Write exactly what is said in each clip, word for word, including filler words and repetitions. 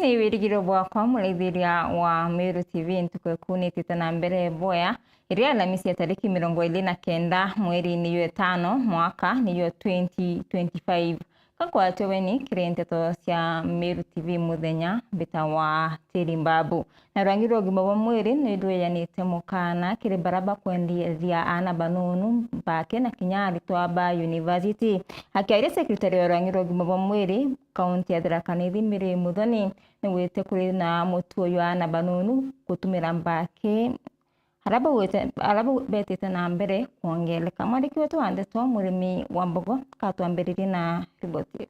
Ni wirigiro bwakwa, muraithiria wa Meru T V, ntuku eku nitite na mbere boya, iria Alamisi ya tariki mirongo iri na kenda mweri niyo etano, mwaka niyo twenty twenty-five. Gakwatwe weni kiri nteto cia Meru T V muthenya, mbita wa Tiri Mbabu. Na rwangi rwa ugima bwa mwiri ni rwejanite mukana kiri bara bakwendithia aana banunu bake na kinya aritwa ba university. Akiaria, secretary wa rwangi rwa ugima bwa mwiri kaunti ya Tharaka Nithi, Mary Muthoni, niwite kuri na mutuo jwa aana banunu gutumira mbaki aria baugite, aria bau betite na mbere kwongereka. Mwandiki wetu wa ndeto, Murimi wa Mbogo, katwambiririe na riboti ii.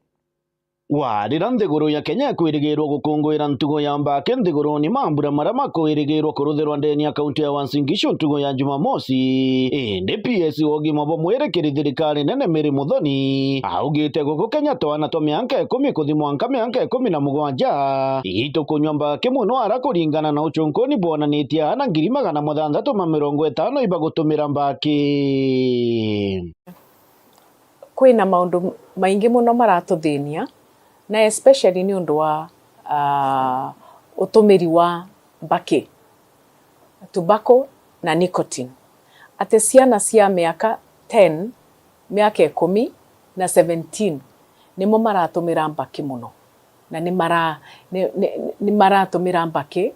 Warira nthiguru ya Kenya ikwirigirwa gukunguira ntugo ya mbaki nthiguruni, mambura maria makwirigirwa kuruthirwa ndeni ya kaunti ya Uasin Gishu ntugo ya Jumamosi. Indi P S wa ugima bwa mwiri kiri thirikari nene, Mary Muthoni, augite guku Kenya twana twa mianka ikumi kuthi mwanka mianka ikumi na mugwanja itukunywa mbaki muno, ara kuringana na uchunkuni bwonanitie aana ngiri magana muthantatu ma mirongo itano ibagutumira mbaki. Kwina maundu maingi muno maratuthinia, na especially niundu wa, ah, utumiri wa mbaki, tobacco na nicotine. Ati ciana cia miaka ten, miaka ikumi na seventeen nimo maratumira mbaki muno, na ni mara-, ni, ni, ni maratumira mbaki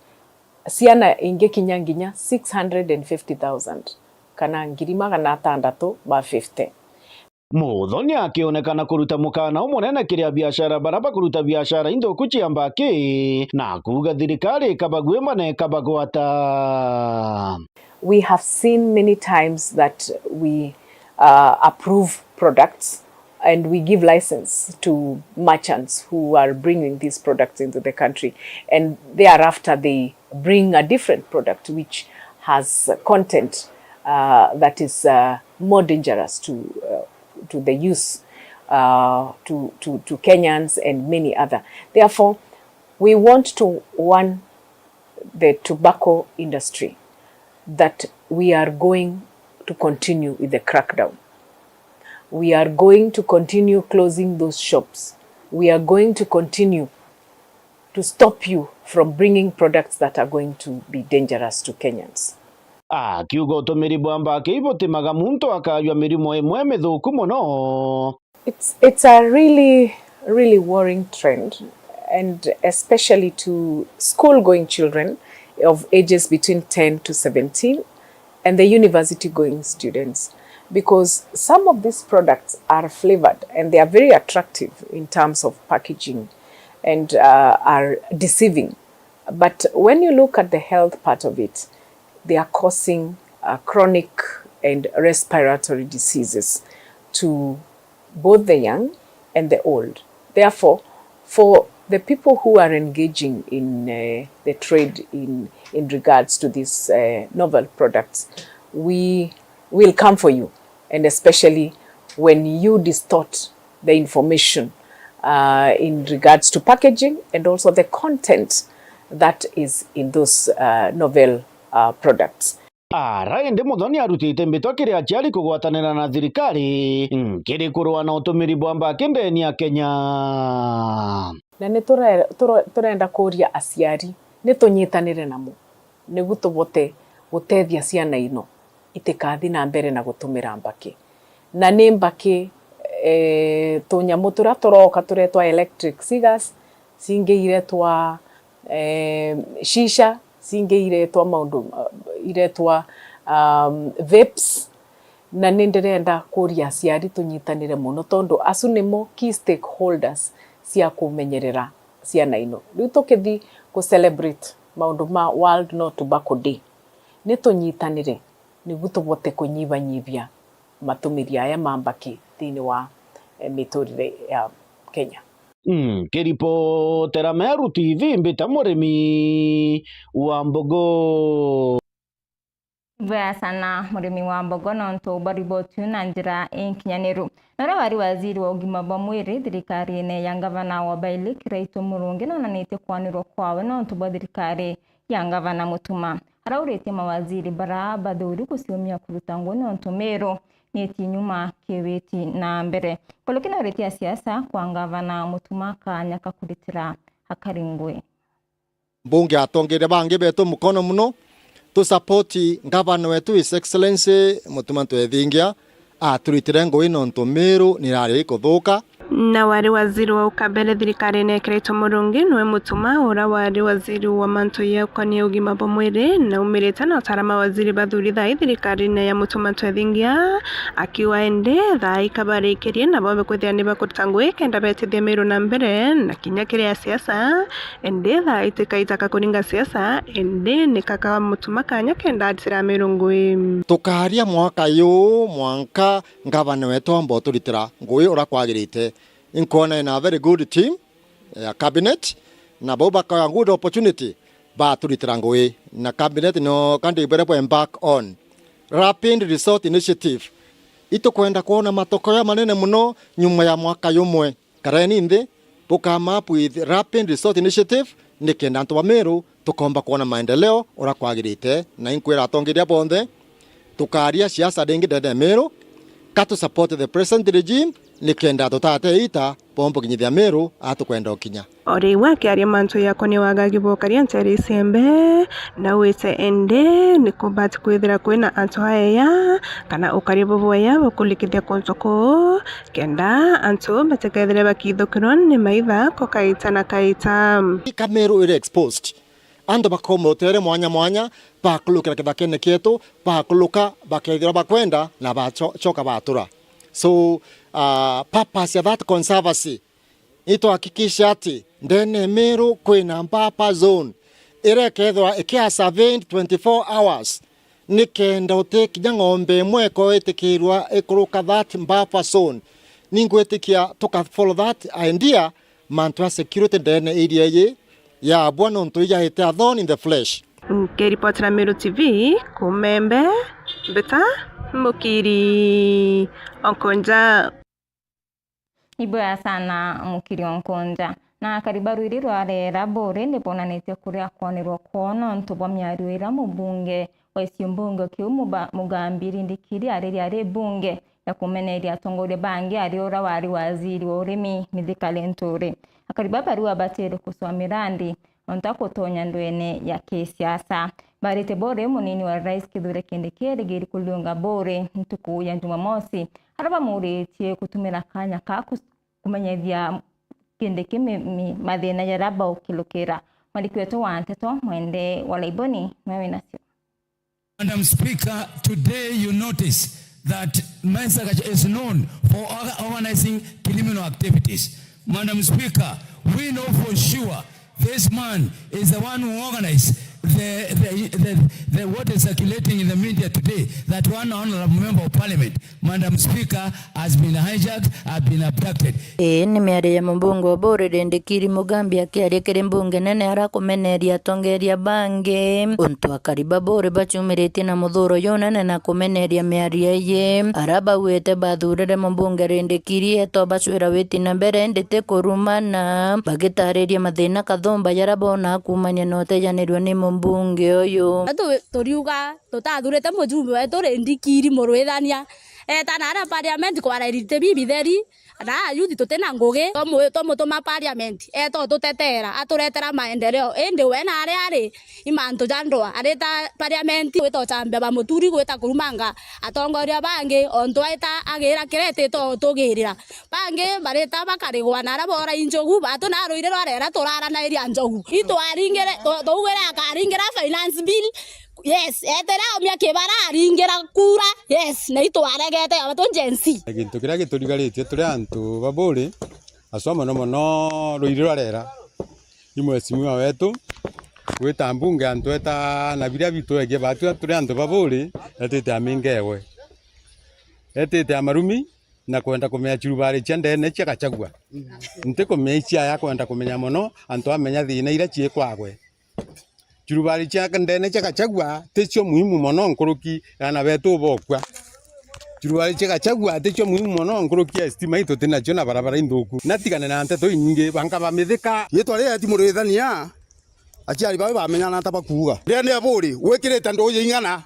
ciana ingi kinya nginya six hundred and fifty thousand, kana ngiri magana atandatu ma fifty. Muthoni akionekana kuruta mukana umunene kiri abiashara bara bakuruta biashara inthuku cia mbaki, na kuuga thirikari ikabagwima na ikabagwata. We have seen many times that we, uh, approve products and we give license to merchants who are bringing these products into the country, and thereafter they bring a different product which has content, uh, that is, uh, more dangerous to, uh, to the youth, uh, to, to, to Kenyans and many other. Therefore, we want to warn the tobacco industry that we are going to continue with the crackdown. We are going to continue closing those shops. We are going to continue to stop you from bringing products that are going to be dangerous to Kenyans. Akiuga utumiri bwa mbaki ibutimaga muntu akajua mirimo imwe mithuku muno. It's, it's a really, really worrying trend, and especially to school-going children of ages between ten to seventeen and the university-going students, because some of these products are flavored and they are very attractive in terms of packaging and, uh, are deceiving. But when you look at the health part of it, they are causing, uh, chronic and respiratory diseases to both the young and the old. Therefore, for the people who are engaging in, uh, the trade in, in regards to these, uh, novel products, we will come for you, and especially when you distort the information, uh, in regards to packaging and also the content that is in those, uh, novel, uh, products. Ara indi Muthoni arutite mbitwa kiri aciari kugwatanira na thirikari nkiri kurua na utumiri bwa mbaki ndeni ya Kenya. Na ni ture-, ture-, turenda kuria aciari ni tunyitanire namo nigu tubote gutethia ciana ino itikathi na mbere na gutumira mbaki. Na ni mbaki, eh, tunyamu turia turoka turetwa electric cigars, cingi iretwa, eh, shisha, cingi iretwa maundu, uh, iretwa, um, vapes. Na ni ndirenda kuria aciari tunyitanire muno, tondu acu nimo key stakeholders cia kumenyerera ciana ino. Riu tukithi ku celebrate maundu ma World No Tobacco Day, ni tunyitanire nigu tubote kunyibanyibia matumiri aya ma mbaki thiini wa, eh, miturire ya Kenya. Nkiripotera Meru T V, mbita Murimi wa Mbogo. Ibwega sana Murimi wa Mbogo nontu bwa riboti iu na njira inkinyaniru. Na uria wari waziri wa ugima bwa mwiri thirikarine ya ngavana wa Bailey, Kiraitu Murungi, nonanitie kwanirwa kwawe nontu bwa thirikari ya ngavana Mutuma. Arauritie mawaziri bara bathuri guciumia kuruta ngui nontu Meru ni iti nyuma kiwiti na mbere. Nkuruki nauritie asiasa kwa ngavana Mutuma kanya ka kuritira akari ngui. Mbunge atongeria bangi betu mukono muno, tu support ngavana wetu His Excellency Mutuma Ntwethingia, aturitire ngugi nontu Meru nirari ikuthuka. Na wari waziri wa ukabere thirikarine ya Kiraitu Murungi niwe Mutuma, ura wari waziri wa mantu ya ukoni ya ugima bwa mwiri, na umirite na utara ma waziri bathuri thai thirikarine ya Mutuma Ntwethingia, akiuga indi thai kabarikirie na bobe kwithira ni bakuruta ngugi kenda betithia Meru na mbere, na kinya kiri a siasa, indi thaa itikaita ka kuringa siasa, indi ni kaka Mutuma kanya kenda atira Meru ngugi. Tukaria mwaka yu mwanka ngavana wetu omba uturitira ngugi uria kwagirite. Inkwona ina a very good team ya cabinet, na bau bakaya good opportunity baturitira ngugi. Na cabinet no kandi ibere bwa embark on rapid resort initiative. Itukwenda kwona matokeo manene muno nyuma ya mwaka yumwe. Kareni nthi, buka come up with Rapid Resort Initiative, nikenda antu ba Meru tukomba kwona maendeleo uria kwagirite. Na inkwira atongeria bonthe, tukaria siasa ringi ndene ya Meru, ka tu support the present regime, nikenda tutate ita bomba kinyithia Meru atukwenda ukinya. O riu akiaria mantu yakoni wagagi bokaria nchere iciembe, na wite indi ni kubati kwithira kwina antu aeya kana ukari bubwaya bukurikithia kuntu kuu, kenda antu batikethire bakithukirwa ni maitha ko kaita na kaita. Ika Meru iri exposed. Antu bakoma utere mwanya mwanya, bakurukira kithakene kietu, bakuruka bakethirwa bakwenda na bacoka batura. So, uh, purpose ya that conservancy itwahakikisha ati ndene ya Meru kwina buffer zone iria ikethirwa ikia surveyed twenty-four hours, nikenda uti kinya ng'ombe imwe ikoitikirwa ikuruka that buffer zone. Ningwitikia tuka follow that idea, mantu ya security ndene area iyi yabwa nontu ijaite a thorn in the flesh. Nkiripotera Meru T V, kuuma Embe, Mbita Mukiri Onkonja. Ibwega sana Mukiri Onkonja. Na akari ba rwiri rwa Rera Buri ni bonanitie kuria kwonerwa kwoo nontu bwa miario iria mubunge wa gicigo mbunge kiu Muba-, Mugambi Rindikiri ariria ari bunge ya kumeneria atongoria bangi ari ura wari waziri wa urimi Mithika Linturi. Akari ba bariu babatire kucwa mirandi nontu a kutonya ndwene ya kisiasa. Barite Buri munini wa Rais Kithure Kindiki erigiri kuriunga Buri ntuku ya Jumamosi, aria bamuritie gutumira kanya ka kus-, kumenyithia Kindiki mi-, mi-, mathina jaria baukilukira. Mwandiki wetu wa nteto Mwende wa Laiboni niwe winacio. Madam Speaker, today you notice that Mensah Gachagua is known for orga-, organizing criminal activities. Madam Speaker, we know for sure this man is the one who organized the, the, the, the, what is circulating in the media today, that one honorable member of parliament, Madam Speaker, has been hijacked, has been abducted. Ii ni miario ya mubunge wa Buri Rindikiri Mugambi akiaria kiri mbunge nene ara kumeneria atongeria bangi. Untu akari ba Buri baciumiritie na muthuro junene na kumeneria miario iji, ara bauite bathurire mubunge Rindikiri eto bacwira witi na mbere indi ti kurumana, bagitariria mathina kathumba jaria bona kumania na utejanirua ni mubunge uyu. Tu-, turiuga tutathurite mujumbe wetu Rindikiri murwithania. Eta na aria parliament kwara iriti bibitheri, na ayuthi tutina ngugi, twamu-, twamutuma parliament, eta ututetera, aturetera maendeleo. Indi we na aria ari, i mantu ja ndwa, arita parliament, gwita uchambia ba muturi, gwita kurumanga atongoria bangi, ontu aita agira kiria itito utugirira. Bangi barita bakarigwa na aria bora i njogu, batu na rwiri rwa Rera turara na iria njogu. Itwaringire, tu-, tuugire akaringira finance bill. Yes, etere aumia kibara aringira kura. Yes, na itwaregete aba tu Gen Z. Gintu kiria giturigaritie turi antu ba Buri, aswa mono mono rwiri rwa Rera. I mheshimiwa wetu, gwita mbunge antu eta na biria bitwegie batu turi antu ba Buri, etite amingewe. Etite amarumi, na kwenda kumenya churubari chia ndene chia Gachagua. Nti kumenya icia ya kwenda kumenya mono, antu amenya thina iria ciikwagwe. Churubari chia ndene chia Gachagua ticio muhimu mono nkuruki ya ana betu bokua. Churubari chia Gachagua ticio muhimu mono nkuruki ya stima itu tinacio na barabara inthuku. Natigane na nteto inyingi, banka ba Mithika. Yitwa ria ti murithania, aciari bawe bamenyana ata bakuuga. Ndene ya Buri, wikirite nduu ya ing'ana.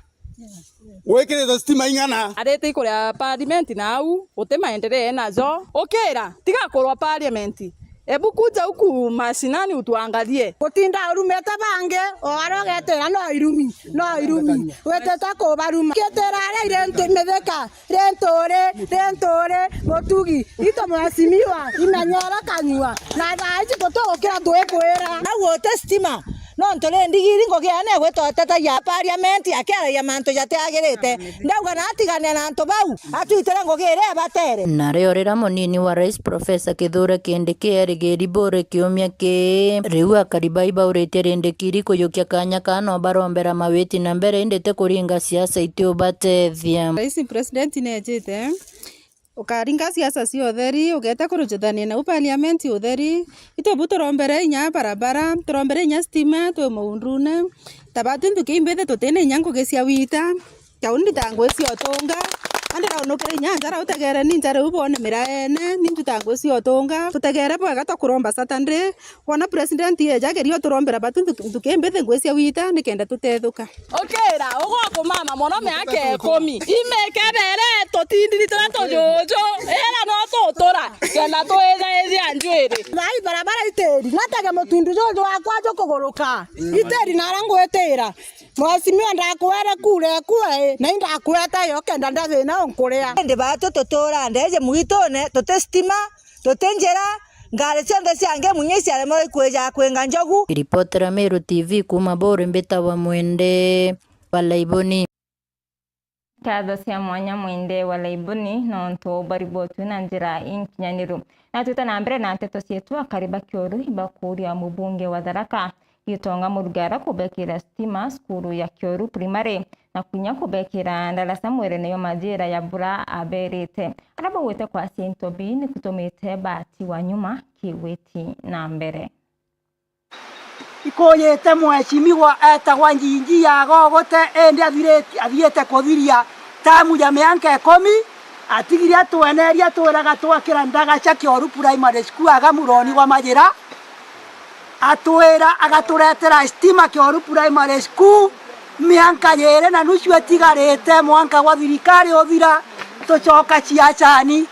Wikirite stima ing'ana? Arite ikuria parliament na au, guti maendeleo enajo. Ukira, tiga kurwa parliament. Ebu kuja huku mashinani utuangalie. Gutinda urumite bangi, o aria ugetira no irumi, no irumi. Witite kubaruma. Gitira aria iri ntu mithika, ri nturi, ri nturi, mutugi. Ito mheshimiwa, imenyere kanyua. Na thaa ici tutugukira twikwira. Au uti stima. Nontu ri ndigiri ngugi ene egwita utetagia parliament akiaragia mantu jatiagirite. Ndauga na atigane na antu bau, atwitire ngugi iria ebatere. Nario riria munini wa rais Professor Kithure Kindiki erigiri buri kiumia kii, riu akari bai bauritie rindikiri kujukia kanya kaa no barombera mawiti na mbere indi ti kuringa siasa itiubatethia. Rais President nejite, ukaringa siasa cia utheri, ugeeta kurujithania nau parliament utheri. Itwe bu turombere inya barabara, turombere inya stima, twi muundune. Ta batu nthuki imbithi tutina inya ngugi cia wita. Kau ndita ngugi cia utunga. Andi raunukire inya njara utegere ni njara u bone miraene, ni nduta ngugi cia utunga. Tutegere bwega twa kuromba Saturday. Wona president eja, geria uturombera batu nthuki, nthuki imbithi ngugi cia wita, nikenda tutethuka. Ukira, ugwa kumama mono miaka ikumi. Imekebere, tutindiri turia tujuju. Ira no tutura, kenda twithaithia njwiri. Thaa ii barabara itiri, natege mutundu juju wakwa jukuguruka. Itiri nara ngwitira. Mheshimiwa, ndakwere kura ekue, na indakweta yo kenda ndathina unkuria. Indi batu tutura ndeje mwitune, tuti stima, tuti njira, ngari cionthe cia nge munye ciaremwa ikwija kwinga njogu. Ripotera Meru T V kuuma Buri, mbitagwa Mwende wa Laiboni. Nkatho cia mwanya Mwende wa Laiboni nontu bwa riboti na njira inkinyaniru. Na twite na mbere na nteto cietu, akari ba Kioru ibakuria mubunge wa Tharaka Gitonga Murugara kubekira stima cukuru ya Kioru Primary na kinya kubekira ndarasa mwerene yo majira ya mbura aberite. Aria baugite kwasia into bii ni kutumite bati wa nyuma kigwiti na mbere. Ikuyite mheshimiwa etagwa Njinji ya Gogute, indi athiriti-, athiite kuthiria tamu ya mianka ikumi, atigire atweneria atwiraga twakira ndagaca Kioru Primary School aga muroni wa majira. Atwira agaturetera stima Kioru Primary School, mianka yiri na nusu itigarite mwanka gwa thirikari uthira, tucoka ciacani.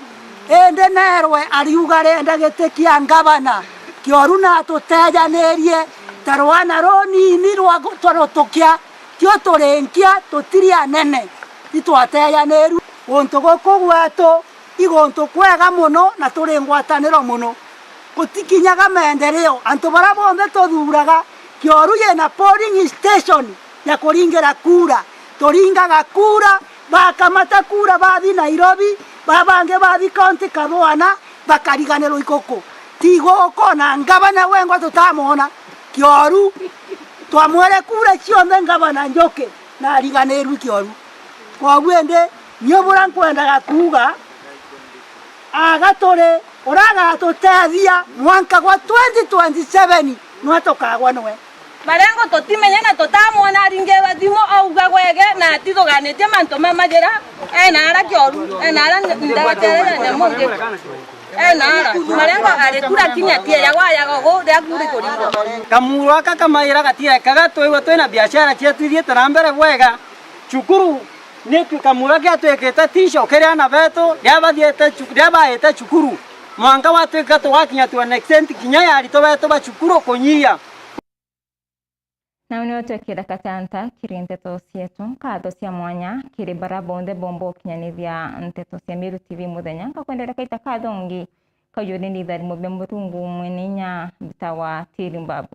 Indi nerwe ariuga arenda giti kia ngavana, Kioru natutejanirie, ta rwana runini rwa gu-, twarutukia, tio turi nkia, tutiri anene, itwatejaniru. Guntu guku gwetu, i guntu kwega mono na turi ngwataniro mono. Gutikinyaga maendeleo. Antu baria bonthe tuthuraga, Kioru yina polling station ya kuringira kura. Turingaga kura, bakamata kura, bathi Nairobi, babangi bathi kaunti Kathwana, bakariganirwa ikuku. Tigo ukona ngavana wengwa tutamwona. Kioru, twamwere kura cionthe ngavana Njuki, na ariganirwe Kioru. Kwoguo indi, nie buria nkwendaga kuuga, aga turi, uria agatutethia mwanka gwa twenty twenty-seven, nwe tukagwa nwe. Marengo tutimenya na tutamwona aringirwa thimu auga gwege na atithuganitie mantu ma majira, ena ara Kioru, ena ara ndagatere ya nyamungi. Ena ara, Marengo ari kura kinya tie ya gwaya gogo, ria kuri kuringwa. Kamuru aka kamaira gatiekaga twigua twina biashara cietu ithiite na mbere bwega. Cukuru ni kamura giatwikite tisho kiri ana betu, ria bathiite cu-, ria baite cukuru. Mwanka watwika tugakinya to an extent kinya ya aritwa betu ba cukuru kunyia. Nau nio twekira katanta kiri nteto cietu. Nkatho cia mwanya kiri bara bonthe bomba ukinyanithia nteto cia Meru T V muthenya. Nkakwendera kaita kathongi kaujuri ni itharimo bia Murungu mwene inya mbitawa Tiri Mbabu.